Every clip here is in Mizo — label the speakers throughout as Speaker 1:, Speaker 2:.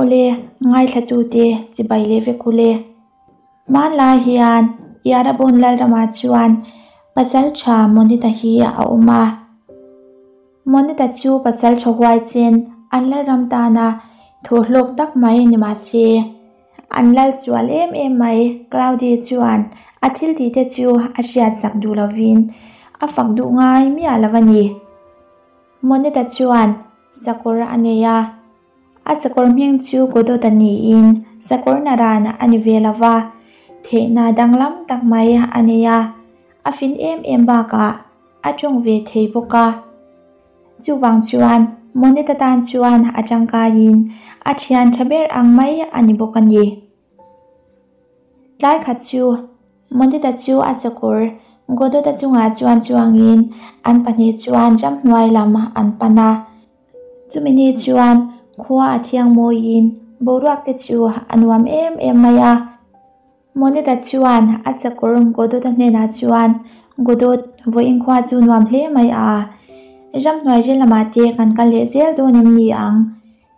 Speaker 1: Awle, ngaithlatute chibai leh vek ule. Hmanlai hian Yarabon Lalramah chuan pasaltha Monita hi a awm a. Monita chu pasaltha huaisen an Lalram tana thawhhlawk tak mai ni mah se, an lal sual em em mai. Claude chuan a thil tihte chu a hriatsak duh lovin a fak duh ngai miah lo a ni. Monita chuan sakawr a nei a. A sakawr hming chu Godot-a niin sakawr naran a ni ve lo va, theihna danglam tak mai a nei a, a fin em em bakah a tawng ve thei bawk a. Chuvang chuan Moneta tan chuan a tangkaiin a thian tha ber ang mai a ni bawk a ni. Tlai khat chu Moneta chu a sakawr Godot-a chungah chuan chuangin an pahnih chuan ramhnuai lam an pan a. Chumi ni chuan khua a thiang mawiin boruak te chu a nuam em em mai a. Moneta chuan a sakawr Godot-a hnenah chuan, Godot, vawiin khua chu nuam hle mai a. Ramhnuai ril lamah te kan kal leh zel dawn em ni ang?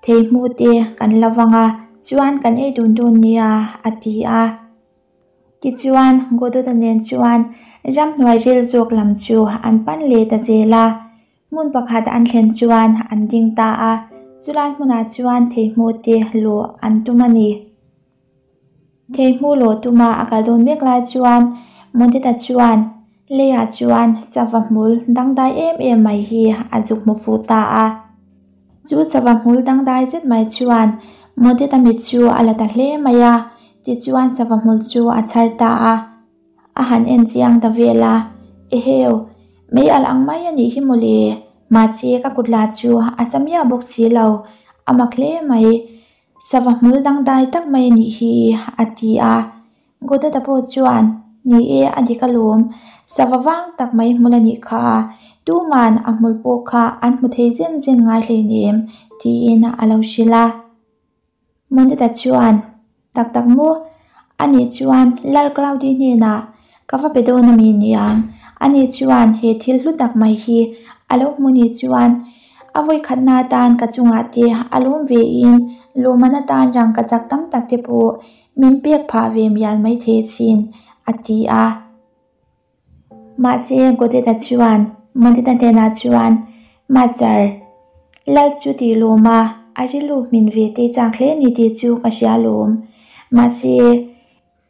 Speaker 1: Theihmu te kan la vang a, chuan kan ei dun dawn nia, a ti a. Tichuan, Godot-a nen chuan ramhnuai ril zawk lam chu an pan leh ta zel a. Hmun pakhat an thlen chuan an ding ta a, chulai hmunah chuan theihmu te lawh an tum a ni. Theihmu lawh tuma a kal dawn mek lai chuan Modeta chuan leiah chuan sava hmul dangdai em em mai hi a zuk hmu fuh ta a. Chu sava hmul dangdai zet mai chuan Modeta mit chu a la ta hle mai a, tichuan sava hmul chu a chhar ta a. A han en chiang ta vel a, Eheu, mei alh ang mai a nih hi mawle, mahse ka kut la chu a sa miah bawk si lo, a mak hle mai, sava hmul dangdai tak mai a nih hi, a ti a. Godot-a pawh chuan, Ni e, a dik alawm, sava vang tak mai hmul a nih kha, tuman a hmul pawh kha an hmu thei zen zen ngai hleinem, tiin a lo hrilh a. Moneta chuan, Tak tak maw? Ani chuan Lal Claudi hnenah, Ka va be dawn a mi niang? Ani chuan he thil hlu tak mai hi a lo hmu ni chuan a vawikhatna atan ka chungah te a lawm ve in lawmman atan rangka chak tam tak te pawh min pek phah ve mial maithei chin, a ti a. Mahse, Godeta chuan Moneta hnenah chuan, Master, Lal chu tih lawm a, a rilru hmin ve tei chak hle ni tih chu ka hria lawm. Mahse,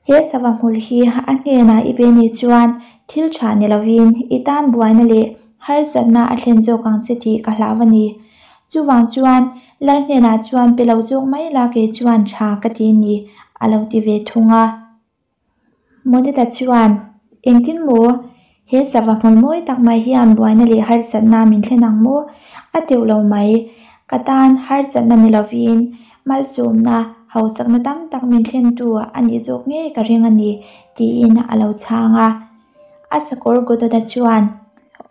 Speaker 1: he sava hmul hi a hnenah i be ni chuan thil tha ni lovin i tan buaina leh harsatna a thlen zawk ang che tih ka hlau a ni. Chuvang chuan Lal hnenah chuan pe lo zawk mai la kei chuan tha ka ti ni, a lo ti ve thung a. Moneta chuan, Engtin maw? He sava hmul mawi tak mai hian buaina leh harsatna min thlen ang maw? A teuh lo mai. Ka tan harsatna ni lovin malsawmna, hausakna tam tak min thlentu a nih zawk ngei ka ring a ni, tiin a lo chhang a. A sakawr Godot-a chuan,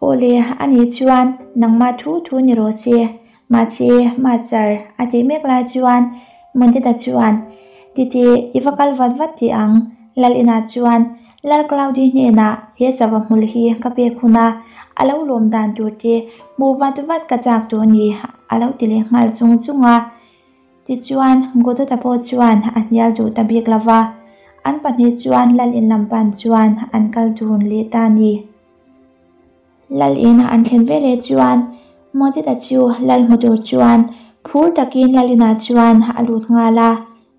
Speaker 1: Awle, a nih chuan nangmah thu thu ni rawh se. Mahse, Master, a tih mek lai chuan Monteta chuan, Titi, i va kal vat vat tih ang. Lal inah chuan Lal Claudi hnenah he sava hmul hi ka pek hun a, a lo lawm dan tur te hmuh vat vat ka chak tawh a ni, a lo ti leh nghal zung zung a. Tichuan, Godot-a pawh chuan a hnial duh ta bik lo va, an pahnih chuan Lal in lam pan chuan an kal dun leh ta a ni. Lal in an thlen ve leh chuan Modita chu Lal hmu tur chuan phur takin Lal inah chuan a lut nghal a,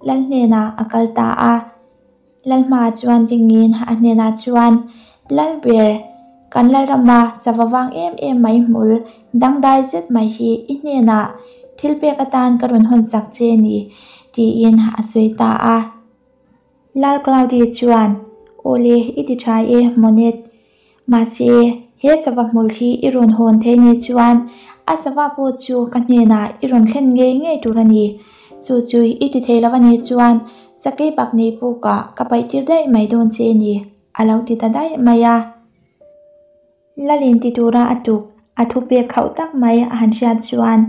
Speaker 1: Lal hnenah a kal ta a. Lal hmaah chuan dingin a hnenah chuan, Lal ber, kan Lalrama sava vang em em mai hmul dangdai zet mai hi i hnenah thil pek atan ka rawn hawn sak che ni, tiin a sawi ta a. Lal Claudi chuan, Awle, i ti tha e, Monet. Mahse, he sava hmul hi i rawn hawn thei ni chuan a sava pawh chu ka hnenah i rawn thlen ngei ngei tur a ni. Chu chu i ti thei lo a nih chuan sakei bak nei pukah ka paih tir daih mai dawn che a ni, a lo ti ta daih mai a. Lalin ti tura a tuk a thu pek khauh tak mai a han hriat chuan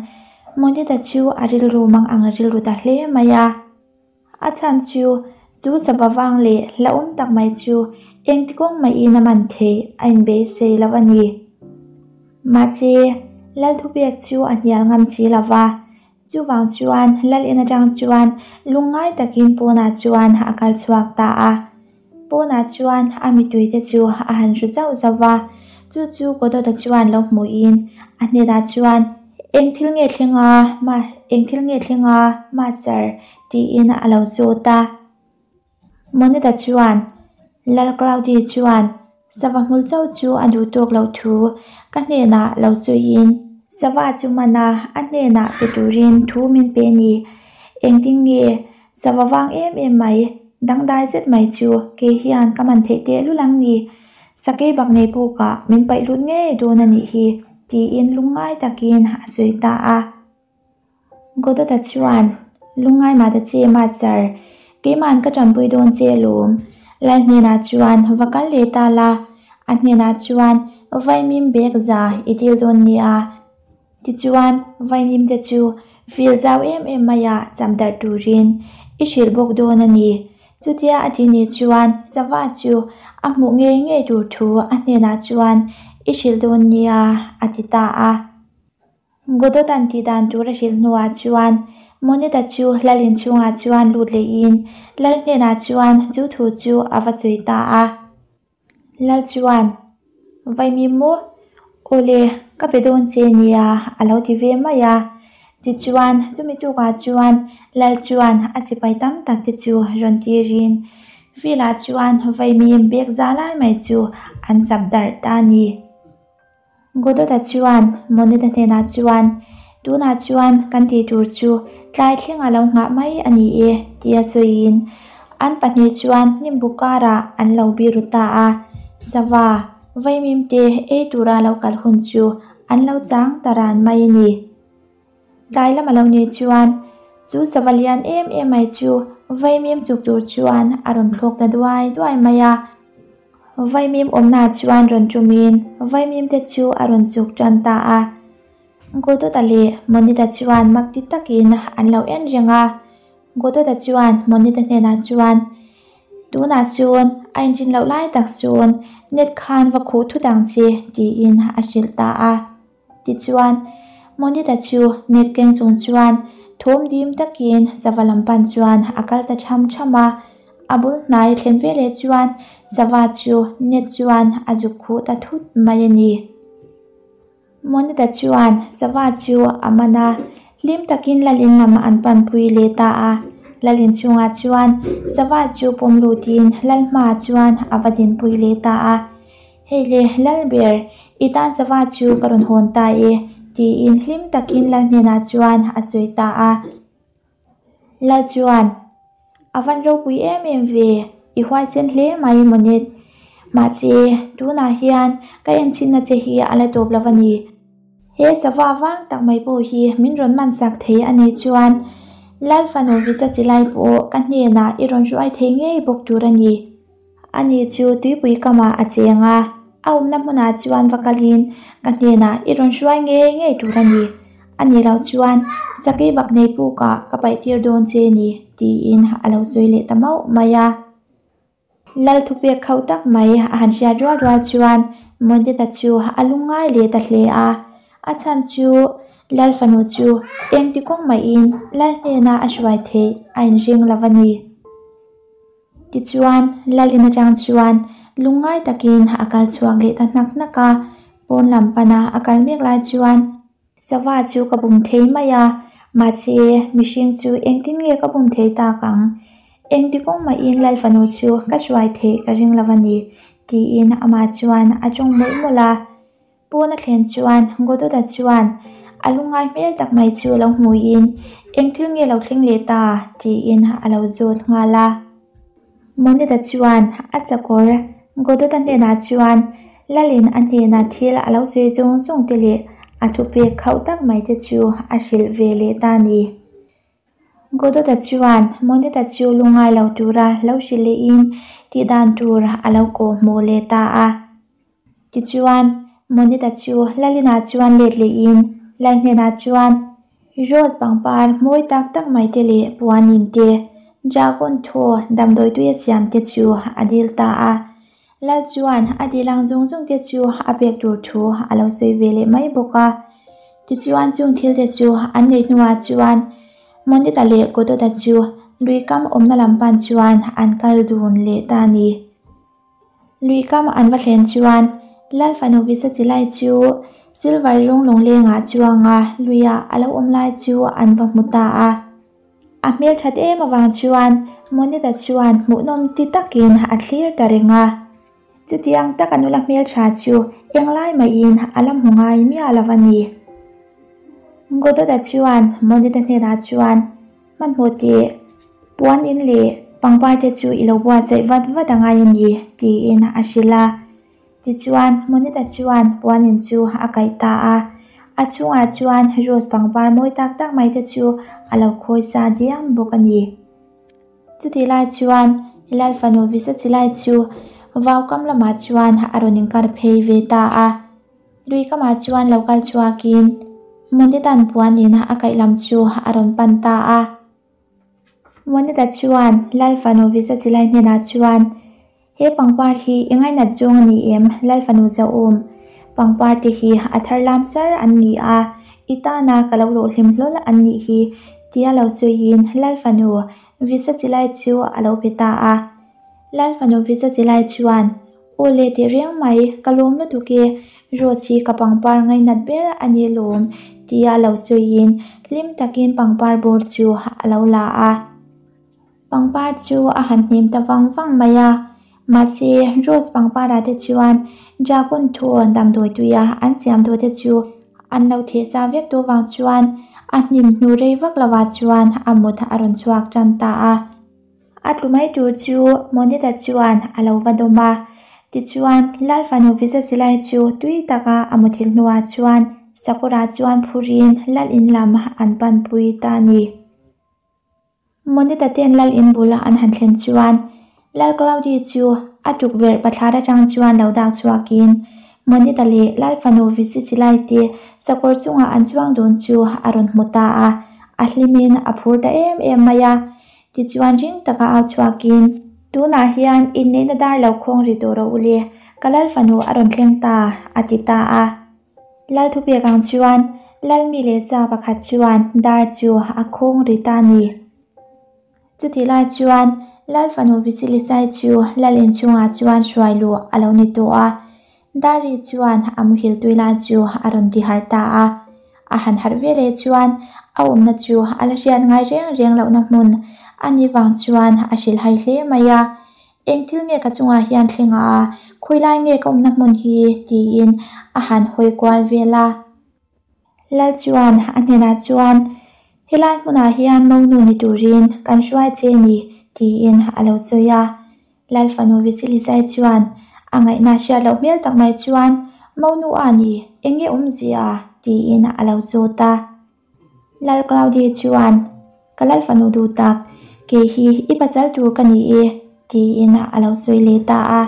Speaker 1: Monita chu a rilru mang ang rilru ta hle mai a. A chhan chu, chu sava vang leh hlauhawm tak mai chu engti kawng maiin a man theih a inbeisei lo a ni. Mahse, Lalthupek chu a hnial ngam si lo va. Chuvang chuan lal in atang chuan lungngai takin pawnah chuan a kal chhuak ta a. Pawnah chuan a mittui te chu a han hru zauh zauh va, chu chu Godot-a chuan lo hmuhin a hnenah chuan, Eng thil nge thleng a, ma, eng thil nge thleng a, Master? tiin a lo zawt a. Moneta chuan, Lal Claudy chuan sava hmul chauh chu a duh tawk loh thu ka hnenah lo sawiin sava chu man a, a hnenah pe turin thu min pe ni. Engtin nge sava vang em em mai, dangdai zet mai chu kei hian ka man theih tehlul ang ni. Sakei bak nei pukah min paih lut ngei dawn a nih hi, tiin lungngai takin a sawi ta a. Godot-a chuan, Lungngai mah ta che, Master, keima'n ka ṭanpui dawn che alawm. Lal hnenah chuan va kal leh ta la, a hnenah chuan vaimim bag za i dil dawn nia. Tichuan, vaimim te chu fil zau em em maia cham darh turin i hrilh bawk dawn a ni. Chutia a ti nih chuan sava chu a hmuh ngei ngei tur thu a hnenah chuan i hrilh dawn nia, a ti ta a. Godot-a'n tih dan tur a hrilh hnuah chuan Moneta chu lal inchhungah chuan lut lehin lal hnenah chuan chu thu chu a va sawi ta a. Lal chuan, Vaimim maw? Awle, ka pe dawn che nia, a lo ti ve mai a. Tichuan, chumi tukah chuan lal chuan a sipai tam tak te chu rawn tirin field-ah chuan vaimim bag za lai mai chu an chap darh ta a ni. Godot-a chuan Moneta hnenah chuan, Tunah chuan kan tih tur chu tlai thleng a lo nghah mai a ni e, tia sawiin an pahnih chuan hnimbu karah an lo biru ta a. Sava, vaimimte ei tura lo kal hun chu an lo chang ta ran mai a ni. Tlai lam a lo nih chuan chu sava lian em em mai chu vaimim chuk tur chuan a rawn thlawk ta duai duai mai a. Vaimim awmnaah chuan rawn ṭumin vaimim te chu a rawn chuk ṭan ta a. Godot-a leh Monita chuan mak ti takin an lo en reng a. Godot-a chuan Monita hnenah chuan, Tunah chuan a inrin loh lai tak chuan net khan va khuh thut ang che, tiin a hrilh ta a. Tichuan, Monita chu net keng chung chuan thawm dim takin sava lam pan chuan a kal ta tham tham a. A bul hnai thlen veleh chuan sava chu net chuan a zuk khuh ta thut mai a ni. Monita chuan sava chu a man a, hlim takin lalin lam an panpui leh ta a. Lalin chhungah chuan sava chu pawm lutin lal hmaah chuan a va dinpui leh ta a. Hei le, Lalber, i tan sava chu ka rawn hawn ta e, tiin hlim takin Lal hnenah chuan a sawi ta a. Lal chuan, A van ropui em em ve, i huaisen hle mai Monet. Mahse, tunah hian ka enchhinna che hi a la tawp lo a ni. He sava vang tak mai pawh hi min rawn man sak thei a nih chuan Lal fanu visa chilai pawh ka hnenah i rawn hruai thei ngei bawk tur a ni. Ani chu tuipui kamah a cheng a, a awmna hmunah chuan va kalin ka hnenah i rawn hruai ngei ngei tur a ni. A nih loh chuan sakei bak nei pukah ka paih tir dawn che ni tiin a lo sawi leh ta mauh mai a. Lal thupek khauh tak mai a han hriat rual rual chuan Mondeta chu a lungngai leh ta hle a. A chhan chu Lal fanu chu engti kawng mahin Lal hnena a hruai theih a inring lo a ni. Tichuan, Lalin atang chuan lungngai takin a kal chhuak leh ta hnak hnak a, pawn lam pana a kal mek lai chuan sava chu ka bum thei mai a, mahse mihring chu engtin nge ka bum thei tak ang? Engti kawng mahin Lal fanu chu ka hruai theih ka ring lo a ni, tiin amah chuan a tawng mawlh mawlh a. Pawn a thlen chuan Godot-a chuan a lungngai hmel tak mai chu lo hmuhin, Eng thil nge lo thleng leh ta? tiin a lo zawt nghal a. Moneta chuan a sakawr Godot-a hnenah chuan Lalin a hnenah thil a lo sawi zawng zawng te leh a thupek khauh tak mai te chu a hrilh ve leh ta a ni. Godot-a chuan Moneta chu lungngai lo tura lo hrilh lehin tih dan tur a lo kawh hmuh leh ta a. Tichuan, Moneta chu Lalina chuan let lehin Lal hnenah chuan Rose pangpar mawi tak tak mai te leh puanin te, dragon thaw damdawi tui a siam te chu a dil ta a. Lal chuan a dil ang zawng zawng te chu a pek tur thu a lo sawi ve leh mai bawk a. Tichuan chung thil te chu an neih hnuah chuan Monita leh Godot-a chu lui kam awmna lam pan chuan an kal dun leh ta a ni. Lui kam an va thlen chuan Lal fanu Visa Chilai chu silver rawng lawnglengah chuanga luiah a lo awm lai chu an va hmu ta a. A hmel that em avang chuan Monita chuan hmuhnawm ti takin a thlir ta reng a. Chutiang taka nula hmeltha chu englai mahin a la hmu ngai miah lo a ni. Godot-a chuan Monita hnenah chuan, Hmanhmawh teh, puan in leh pangpar te chu i lo buatsaih vat vat a ngai a ni, tiin a hrilh a. Tichuan, Monita chuan puan in chu a kaih ta a. A chhungah chuan rose pangpar mawi tak tak mai te chu a lo khawi sa diam bawk a ni. Chutih lai chuan Lal fanu Visa Chilai chu vau kam lamah chuan a rawn inkar phei ve ta a. Lui kamah chuan lo kal chhuakin Monita-a'n puanin a kaih lam chu a rawn pan ta a. Monita chuan Lal fanu Visa Chilai hnenah chuan, He pangpar hi i ngainat zawng a ni em, Lal fanu Zauhawm? Pangpar te hi a thar lam sar an ni a, i tana ka lo lawh hlim hlawl an nih hi, tia lo sawiin Lal fanu Visa Chilai chu a lo pe ta a. Lal fanu Visa Chilai chuan, Aw le tih reng mai, ka lawm lutuk e, Rose hi ka pangpar ngainat ber a ni lawm, tia lo sawiin hlim takin pangpar bawr chu a lo la a. Pangpar chu a han hnim ta vang vang mai a, mahse Rose pangpara te chuan Dragon thu damdawi tuia an siam tawh te chu an lo theh sa vek tawh vang chuan a hnim hnu rei vak lovah chuan a mut a rawn chhuak tan ta a. A tlu mai tur chu Monita chuan a lo va dawm a, tichuan Lal fanu Visa Silai chu tui taka a muthilh hnuah chuan Sakawrah chuan phurin Lal in lam an panpui ta a ni. Monita ten Lal in bul an han thlen chuan Lal Claudi chu a tukverh pathlar atang chuan lo dak chhuakin Monita leh Lal fanu Visi Silai te sakawr chungah an chuang dun chu a rawn hmu ta a, a hlimin a phur ta em em mai a. Tichuan ring taka au chhuakin, Tunah hian inneihna dar lo khawng ri tawh rawh u le, ka Lal fanu a rawn thleng ta, a ti ta a. Lal thupek ang chuan Lalmi leh sa pakhat chuan dar chu a khawng ri ta a ni. Chutih lai chuan Lal fanu Visilisai chu Lal inchhungah chuan hruai luh a lo ni tawh a. Dar ri chuan a muhil tui lai chu a rawn ti harh ta a. A han harh ve leh chuan a awmna chu a la hriat ngai reng reng lohna hmun a nih vang chuan a hrilhhai hle mai a. Eng thil nge ka chungah hian thleng a, khawilai nge ka awmna hmun hi? tiin a han hawi kual vel a. Lal chuan a hnenah chuan, Helai hmunah hian monu ni turin kan hruai che ni, tiin a lo sawi a. Lal fanu Visilisai chuan a ngaihna hriat loh hmel tak mai chuan, Monu a ni, eng nge awmzia? tiin a lo zawt a. Lal Claudia chuan, Ka lal fanu duh tak, kei hi i pasal tur ka ni e, tiin a lo sawi leh ta a.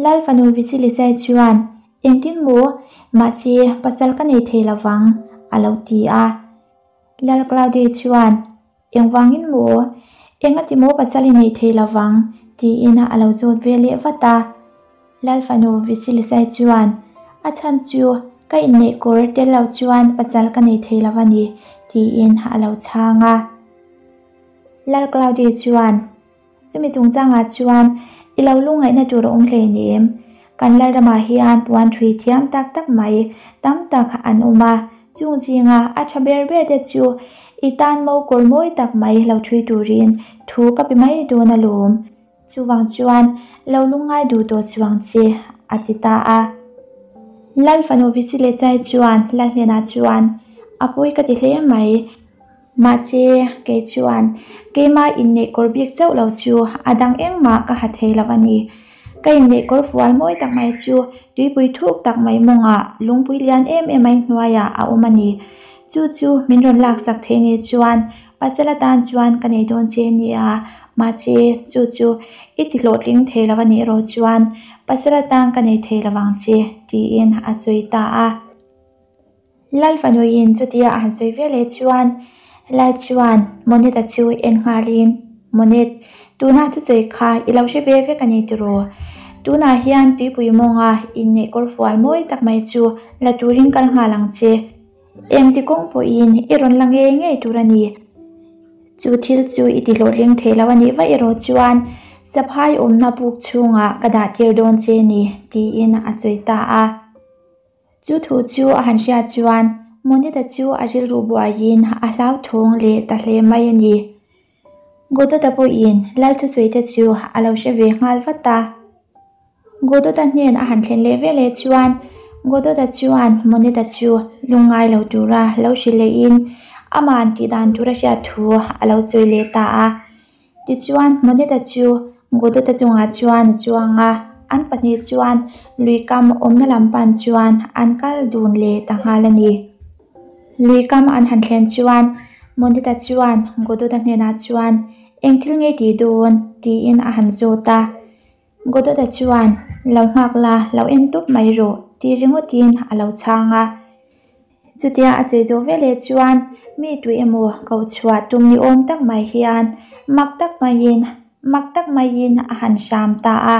Speaker 1: Lal fanu Visilisai chuan, Engtin maw, mahse pasal ka nei thei lo vang, a lo ti a. Lal Claudia chuan, Engvangin maw, engati maw pasal i nei thei lo vang, tiin a lo zawt ve leh vat a. Lal fanu Visilisai chuan, A chhan chu ka inneih kawr tel lo chuan pasal ka nei thei lo a ni, tiin a lo chhang a. Lal Claudia chuan, Chumi chungchangah chuan i lo lungngaihna tur a awm hleinem. Kan Lalramah hian puan ṭhui thiam tak tak mai tam tak an awm a, chung zinga a ṭha ber ber te chu i tan mo kawr mawi tak mai lo ṭhui turin thu ka pe mai dawn alawm. Chuvang chuan lo lungngai duh tawh chuang che, a ti ta a. Lal fanu Visilechai chuan Lal hnenah chuan, A pawi ka ti hle mai. Mahse, kei chuan keimah inneih kawr bik chauh lo chu a dang engmah ka ha thei lo a ni. Ka inneih kawr fual mawi tak mai chu tuipui thuk tak mai mawngah lungpui lian em em mai hnuaiah a awm a ni. Chu chu min rawn laksak thei ni chuan Pasal atan chuan ka nei dawn che nia, mahse chu chu i ti hlawhtling thei lo a nih erawh chuan pasal atan ka nei thei lo vang che, tiin a sawi ta a. Lal fanuiin chutia a han sawi veleh chuan Lal chuan Monet-a chu en nghalin, Monet, tuna thusawi kha i lo hre ve vek a ni tiraw? Tunah hian tuipui mawnga inneih kawrfual mawi tak mai chu la turin kal nghal ang che. Engti kawng pawhin i rawn la ngei ngei tur a ni. Chu thil chu i ti hlawhtling thei lo a nih vaih erawh chuan saphai awmna buk chhungah ka dah tir dawn che ni, tiin a sawi ta a. Chu thu chu a han hriat chuan Monita chu a rilru buaiin a hlauthawng leh ta hle mai a ni. Godota pawhin Lal thusawi te chu a lo hre ve nghal vat a. Godota hnen a han thlen leh veleh chuan Godota chuan Moneta chu lungngai lo tura lo hrilh lehin ama'n tih dan tur a hriat thu a lo sawi leh ta a. Tichuan Moneta chu Godota chungah chuan a chuang a, an pahnih chuan luikam awmna lam pan chuan an kal dun leh ta nghal a ni. Luikam an han thlen chuan Moneta chuan Godota hnenah chuan eng thil nge tih dawn tiin a han zawt a. Godota chuan, Lo nghak la, lo en tup mai rawh, tih ringawtin a lo chhang a. Chutia a sawi zawh veleh chuan mi tui emaw ko chhuah tum ni awm tak mai hian mak tak maiin mak tak maiin a han hram ta a.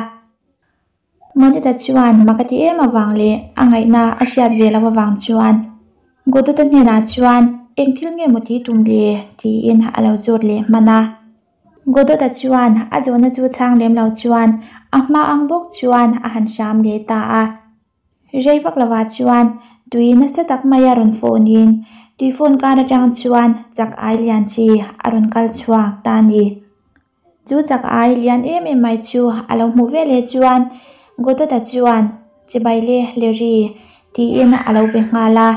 Speaker 1: Monita chuan mak a ti em avang leh a ngaihna a hriat ve loh avang chuan Godota hnenah chuan eng thil nge maw ti tum le tiin a lo zawt leh hman a. Godota chuan a zawhna chu chhang lem lo chuan a hma ang bawk chuan a han hram leh ta a. Rei vak lovah chuan tui nasa tak mai a rawn phone in tui phone kar atang chuan chak ai lian chi a rawn kal chhuak ta a ni. Chu chak ai lian em em mai chu a lo hmuh veleh chuan Godota chuan chibai le Larry tiin a lo be nghal a.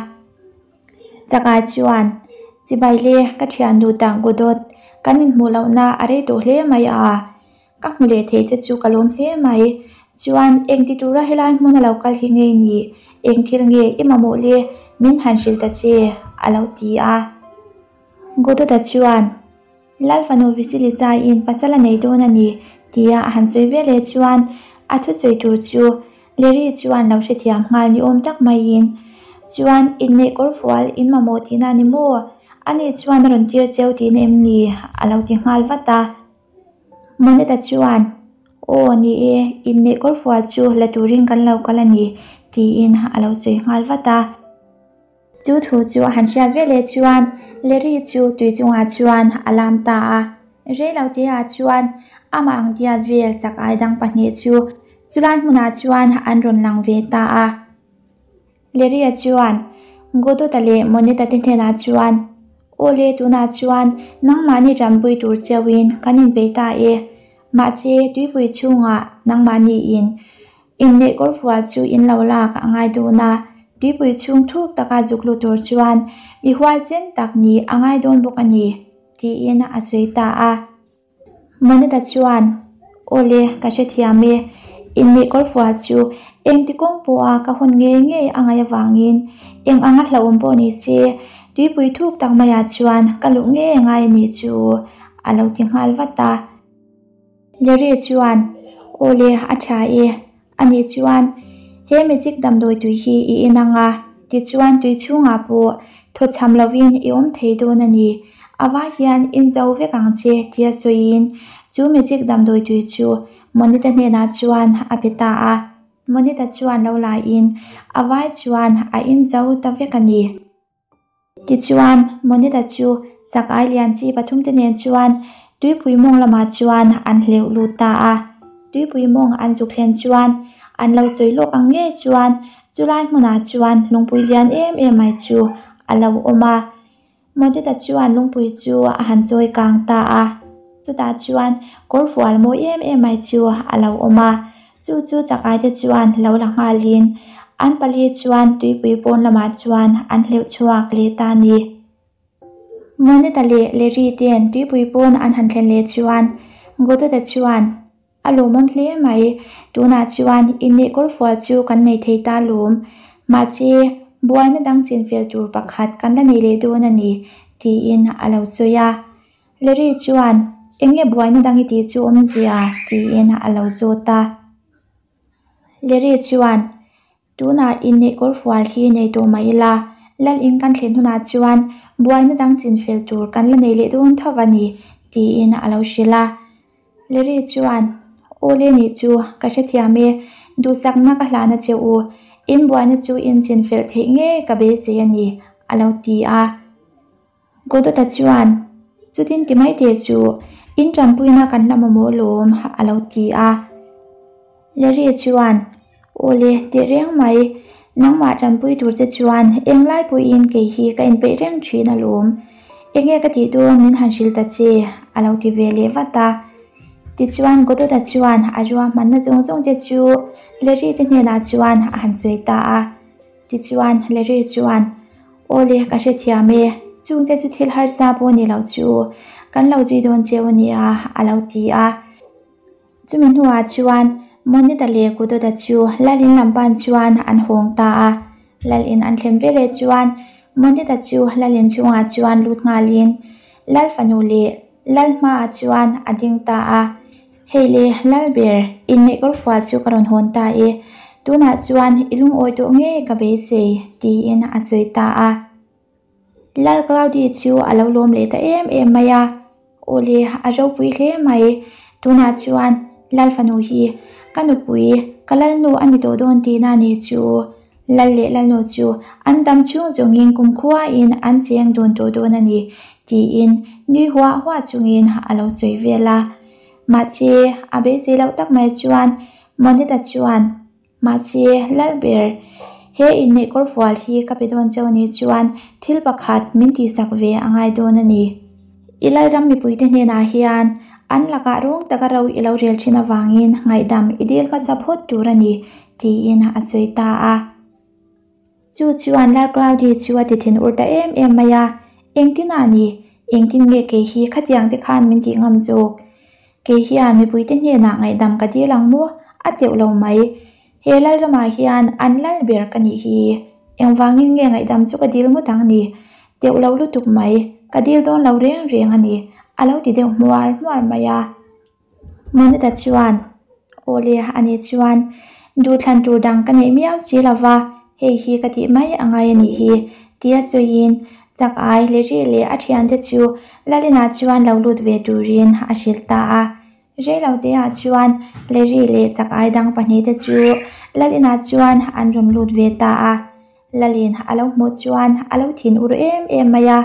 Speaker 1: Chakah chuan, Chibai le, ka thian duh tak Godot, kan inhmuh lohna a rei tawh hle mai a, ka hmu leh thei che chu ka lawm hle mai. Chuan, engti tura helai hmun a lo kal hi ngei ni? Eng thil nge i mamawh le? Min han hrilh ta che, a lo ti a. Godot-a chuan, Lal fanu Visilisa-in pasal a nei dawn a ni, tia a han sawi veleh chuan a thusawi tur chu Larry chuan lo hrethiam nghal ni awm tak maiin, Chuan inneih kawr fual in mamawh tihna a ni maw? Ani chuan a rawn tir cheu tihna em ni? a lo ti nghal vat a. Moneta chuan, Aw ni e, inneih kawr fual chu la turin kan lo kal a ni, tiin a lo sawi nghal vat a. Chu thu chu a han hriat veleh chuan Larry chu tui chungah chuan a lam ta a. Reilo teah chuan amah ang diat vel chak ai dang pahnih chu chulai hmunah chuan an rawn lang ve ta a. Larry-a chuan Godota leh Moneta te hnenah chuan, Aw le, tunah chuan nangmahni tanpui tur cheuhin kan inpeih ta e. Mahse, tuipui chhungah nangmahniin Inneih kawrfual chu in lo lak a ngai dawn a, tuipui chhung thuk taka zuk lut tur chuan mi huaisen tak nih a ngai dawn bawk a ni, tiin a sawi ta a. Moneta chuan, Awle, ka hrethiam e, inneih kawrfual chu engti kawng pawha ka hawn ngei ngei a ngaih avangin eng anga hlauhawm pawh ni se, tuipui thuk tak maiah chuan ka luh ngei a ngai a nih chu, a lo ti nghal vat a. Larry chuan, Aw le, a tha e. Ani chuan, He magic damdawi tui hi i en ang a, tichuan tui chhungah pawh thawchham lovin i awm thei dawn a ni. A vai hian in zo vek ang che, tia sawiin chu magic damdawi tui chu Monita hnenah chuan a pe ta a. Monita chuan lo laiin a vai chuan a in zo ta vek a ni. Tichuan, Moneta chu chak ai lian chi pathumte nen chuan tuipui mawng lamah chuan an hleuh lut ta a. Tuipui mawng an zuk thlen chuan an lo sawi lawk ang ngei chuan chulai hmunah chuan lungpui lian em em mai chu a lo awm a. Moneta chuan lungpui chu a han chawi kang ta a. Chutah chuan kawr fual mawi em em mai chu a lo awm a. Chu chu chakaite chuan lo la nghalin an pali chuan tuipui pawn lamah chuan an hleuh chhuak leh ta a ni. Moneta leh Larry ten tuipui pawn an han thlen leh chuan Godota chuan, A lawmawm hle mai, tunah chuan inneih kawrfual chu kan nei thei ta lawm. Mahse, buaina dang chinfel tur pakhat kan la nei leh dawn a ni, tiin a lo sawi a. Larry chuan, Eng nge buaina dang i tih chu awmzia? tiin a lo zawt a. Larry chuan, Tunah inneih kawrfual hi nei tawh mah ila, lal in kan thlen hunah chuan buaina dang chinfel tur kan la nei leh dawn tho a ni, tiin a lo hrilh a. Larry chuan, Aw le nih chu, ka hrethiam e, duhsakna ka hlahna che u, in buaina chu in chinfel theih ngei ka beisei a ni, a lo ti a. Godot-a chuan, Chutin ti mai teh chu, in tanpuina kan la mamawh lawm, a lo ti a. Larry chuan, Aw le, teh reng mai, nangmah tanpui tur che chuan englai pawhin kei hi ka inpeih reng thin alawm. Enge ka tih dawn min han hrilh ta che, a lo ti ve leh vat a. Tichuan Godot-a chuan a ruahmanna zawng zawng te chu Larry te hnenah chuan a han sawi ta a. Tichuan Larry chuan, Aw le, ka hrethiam e, chungte chu thil harsa pawh ni lo chu kan lo zui dawn cheu a nia, a lo ti a. Chumi hnuah chuan Monita leh Godot-a chu Lalin lam pan chuan an hawng ta a. Lalin an thlen veleh chuan Monita chu Lalin chungah chuan lut nghalin Lal fanu leh Lal hmaah chuan a ding ta a, Hei le, Lalber, inneih kawrfual chu ka rawn hawn ta e, tunah chuan i lungawi tawh ngei ka beisei, tiin a sawi ta a. Lal Claudi chu a lo lawm leh ta em em mai a, Aw le, a ropui hle mai, tunah chuan Lal fanu hi ka nupui, ka lalnu a ni tawh dawn tihna a ni chu. Lal leh Lalnu chu an dam chhung zawngin kumkhuain an cheng dun tawh dawn a ni, tiin nui huah huah chungin a lo sawi vel a. Mahse, a beisei loh tak mai chuan Moneta chuan, Mahse, Lalber, he inneih kawrfual hi ka pe dawn cheu ni chuan thil pakhat min tihsak ve a ngai dawn a ni. I Lalram mipuite hnenah hian an lakah rawng taka ro i lo rel thin avangin ngaihdam i dil hmasa phawt tur a ni, tiin a sawi ta a. Chu chuan Lal Claudi chu a ti thin ur ta em em mai a, Engtin a ni? Engtin nge kei hi khatiang te khan min tih ngam zawk? Kei hian mipuite hnenah ngaihdam ka dil ang maw? A teuh lo mai. He Lalramah hian an lal ber ka nih hi. Engvangin nge ngaihdam chu ka dil ngawt ang ni? Teuh lo lutuk mai. Ka dil dawn lo reng reng a ni, a lo ti deuh hmuar hmuar mai a. Moneta chuan, Aw le, ani chuan duhthlan tur dang ka neih miau si lo va, hei hi ka tih mai a ngai a nih hi, tia sawiin chak ai Larry leh a thiante chu Lalina chuan lo lut ve turin a hrilh ta a. Reiloteah chuan Larry leh chak ai dang pahnihte chu Lalina chuan an rawn lut ve ta a. Lalin a lo hmuh chuan a lo thin ur em em mai a.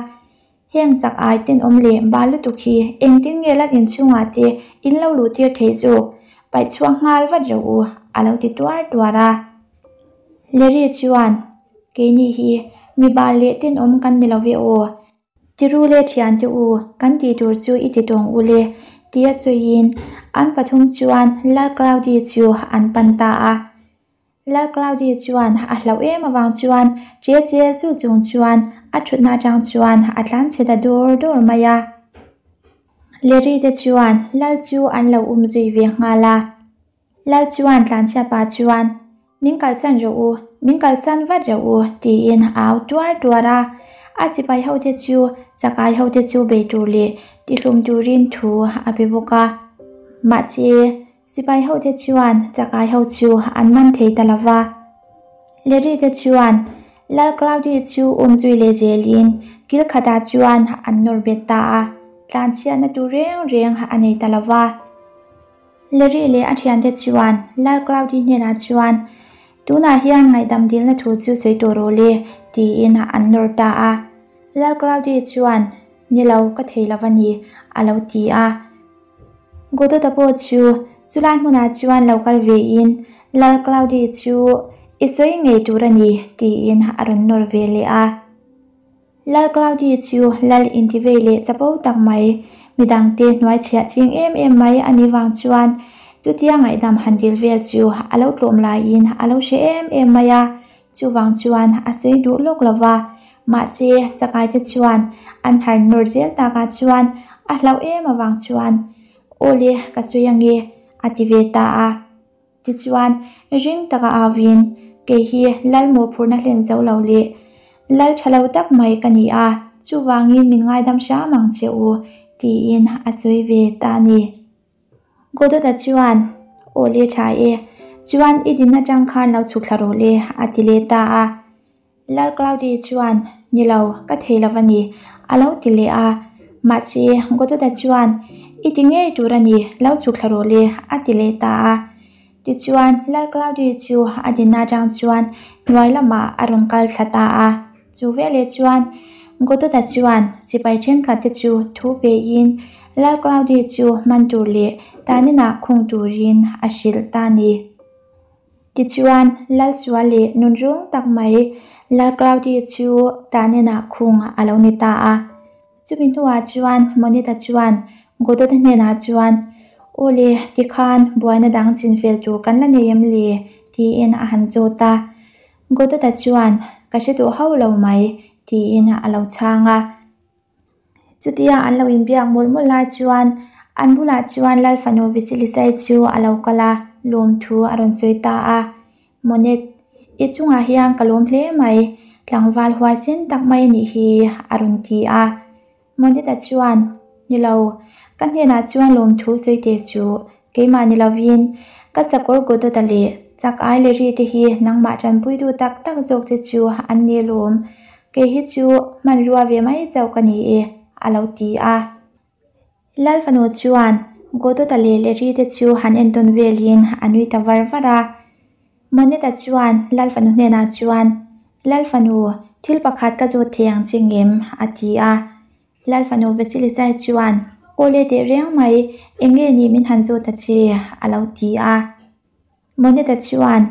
Speaker 1: Heng chak ai tenawm leh bal lutuk hi engtin nge lal inchhungah te in lo luh tir thei zawk? Paih chhuak nghal vat reuh u, a lo ti tuar tuar a. Larry chuan, Keini hi mi bal leh tenawm kan ni lo ve aw. Tiru le thiante u, kan tih tur chu i ti tawng u le, tia sawiin an pathum chuan Lal Cloudy chu an pan ta a. Lal Claudia chuan a hlauh em avang chuan che chel chu chung chuan a thutna atang chuan a tlan chhe ta dur dur mai a. Larry te chuan Lal chu an lo um zui ve nghal a. Lal chuan tlanchhia pa chuan, Min kalsan rawh u, min kalsan vat rawh u, tiin a au tuar tuar a. A sipai hote chu chakai hote chu bei tur leh tihlum turin thu a pe bawk a. Mahse, Sipai hote chuan chakai ho chu an man thei ta lo va. Larry te chuan Lal Claudy chu um zui leh zelin kil khatah chuan an nawr bet ta a, tlanchhiatna tur reng reng a nei ta lo va. Larry leh a thiante chuan Lal Claudy hnenah chuan, Tunah hian ngaihdam dilna thu chu sawi tawh rawh le, tiin an nawr ta a. Lal Claudy chuan, Ni lo, ka thei lo va ni, a lo ti a. Godot-a pawh chu chulai hmunah chuan lo kal vein Lal Claudy chu i sawi ngei tur a ni tiin a rawn nawr ve leh a. Lal Claudy chu Lal intivei leh chapo tak mai, midangte hnuai chhiah ching em em mai a nih vang chuan chutia ngaihdam han dil vel chu a lo tlawm laiin a lo hre em em mai a. Chuvang chuan a sawi duh lawk lo va, mahse chakaite chuan an har nawr zel takah chuan a hlauh em avang chuan, Aw le, ka sawi ange, a ti ve ta a. Tichuan, ring taka auin, Kei hi lal mawhphurhna hlen zo lo leh lal tha lo tak mai ka ni a, chuvangin min ngaidam hram ang che u, tiin a sawi ve ta a ni. Godot-a chuan, Aw le tha e, chuan i din atang khan lo chhuk thla rawh le, a ti leh ta a. Lal Claudy chuan, Ni lo, ka thei lo va ni, a lo ti leh a. Mahse, Godot-a chuan, I ti ngei tur a ni, lo chhuk thla rawh le, a ti leh ta a. Tichuan, Lal Claudy chu a dinna atang chuan hnuai lamah a rawn kal thla ta a. Chu veleh chuan Godot-a chuan sipai thenkhatte chu thu pein Lal Claude chu man tur leh taninah khung turin a hrilh ta a ni. Tichuan, Lal sual leh nun rung tak mai Lal Claude chu taninah khung a lo ni ta a. Chumi hnuah chuan Monita chuan Godot-a hnenah chuan, Aw le, tikhan buaina dang chinfel tur kan la nei em le? tiin a han zawt a. Godot-a chuan, Ka hre duh hauh lo mai, tiin a lo chhang a. Chutia an lo inbiak mawlh mawlh lai chuan an bulah chuan Lal fanu Visilisai chu a lo kal a, lawmthu a rawn sawi ta a. Monet, i chungah hian ka lawm hle mai, tlangval huaisen tak mai a nih hi, a rawn ti a. Moneta chuan, Ni lo, ka hnenah chuan lawmthu sawi teh suh, keimah ni lovin ka sakawr Godota leh chak ai leh ri te hi nangmah tanpuitu tak tak zawk che chu an ni alawm, kei hi chu hmanrua ve mai chauh ka ni e, a lo ti a. Lal fanu chuan Godota leh Larry te chu han entawn velin a nui ta var var a. Moneta chuan Lal fanu hnenah chuan, Lal fanu, thil pakhat ka zawt thei ang che ngem? a ti a. Lal fanu Vasilisai chuan, Aw le teh reng mai, eng nge ni min han zawt ta che? a lo ti a. Moneta chuan,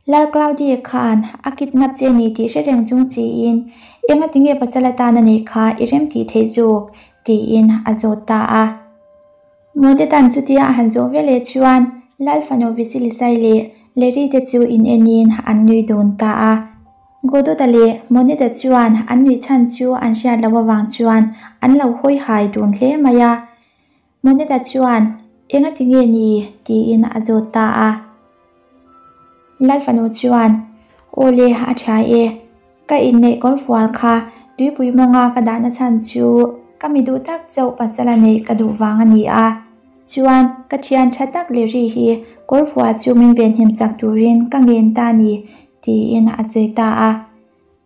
Speaker 1: Lal Claudia khan a kidnap che ni tih hre reng chung siin enga tinge pasal atan a neih kha i rem tih theih zawk? tiin a zawt ta a. Moneta'n chutia a han zawh veleh chuan Lal fanu Visilisai leh Larry te chu in enin an nui dun ta a. Godota leh Moneta chuan an nuih chhan chu an hriat loh avang chuan an lo hawi hai dun hle mai a. Moneta chuan, Enga ti nge ni? tiin a zawt ta a. Lal fanu chuan, Aw le, a tha e. Ka inneih kawrfual kha tuipui mawnga ka dahna chhan chu ka mi duh tak chauh pasal a neih ka duh vang a ni a. Chuan, ka thian tha tak leh ri hi kawrfual chu min venhim sak turin ka ngen ta a ni, tiin a sawi ta a.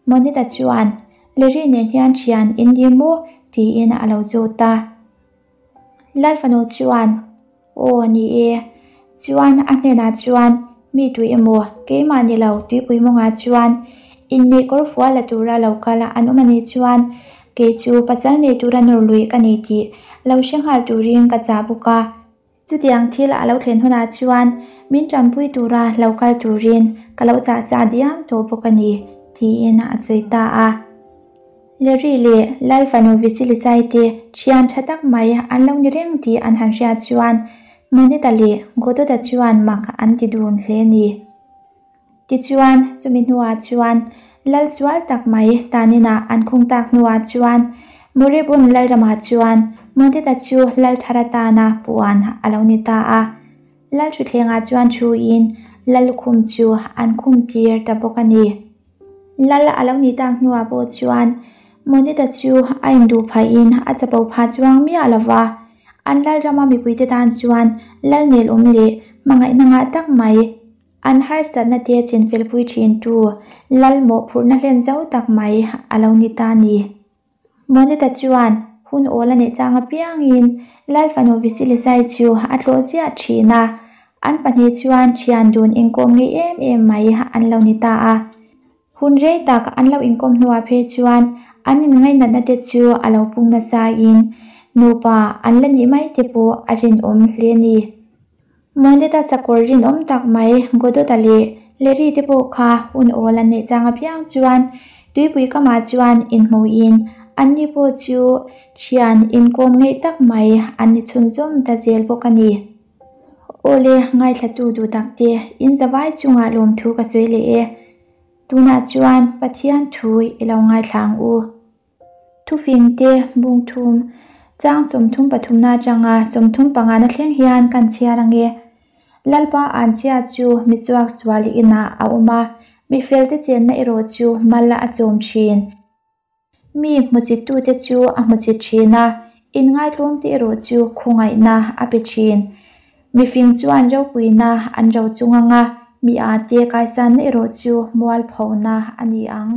Speaker 1: Moneta chuan, Larry nen hian thian in ni maw? tiin a lo zawt a. Lal fanu chuan, Aw ni e. Chuan a hnenah chuan, Mi tui emaw, keimah ni lo tuipui mawngah chuan inneih kawr fual la tura lo kal an awm a nih chuan kei chu pasal nei tura nawr luih ka ni tih lo hre nghal turin ka chah bawk a. Chutiang thil a lo thlen hunah chuan min tanpui tura lo kal turin ka lo chah sa diam tawh bawk a ni, tiin a sawi ta a. Larry leh Lal fanu Visilisai te thian tha tak mai an lo ni reng tih an han hriat chuan Moneta leh Godota chuan mak an ti dun hle a ni. Tichuan, chumi hnuah chuan lal sual tak mai taninah an khung tak hnuah chuan Moribun lalramah chuan Moneta chu lal thar atana puan a lo ni ta a. Lal thutthlengah chuan thuin lal lukhum chu an khum tir ta bawk a ni. Lal a lo nih tak hnuah pawh chuan Moneta chu a induh phahin a chapo phah chuang miah lo va. An lalrama mipuite tan chuan lal nelawm leh hmangaihna ngah tak mai an harsatna te chinfelpui thintu lal mawhphurhna hlen zo tak mai a lo ni ta a ni. Moneta chuan hun awl a neih chang apiangin Lal fanu Visilisai chu a tlawh ziah thin a, an pahnih chuan thian dun inkawm ngei em em mai an lo ni ta a. Hun rei tak an lo inkawm hnuah phei chuan an inngainatna te chu a lo pung nasain nupa an la nih mai te pawh a rinawm hle a ni. Moneta sakawr rinawm tak mai Godota leh Larry te pawh kha hun awl an neih chang apiang chuan tuipui kamah chuan inhmuhin anni pawh chu thian inkawm ngeih tak mai an ni chhunzawm ta zel bawk a ni. Awle ngaithlatu duh tak te in zavai chungah lawmthu ka sawi leh e. Tunah chuan Pathian thu i lo ngaithla ang u. Thufing te bung thum chang 33 na atanga 35 na thleng hian kan chhiar ang e. Lalpa Anchia chu mi chuak sual inah a awm a, mi felte chenna erawh chu mal a sawm thin. Mi hmusittute chu a hmusit thin a, inngaitlawmte erawh chu khawngaihna a pe thin. Mifing chuan ropuina an ro chung ang a, mi ate kaisanna erawh chu mualphona a ni ang.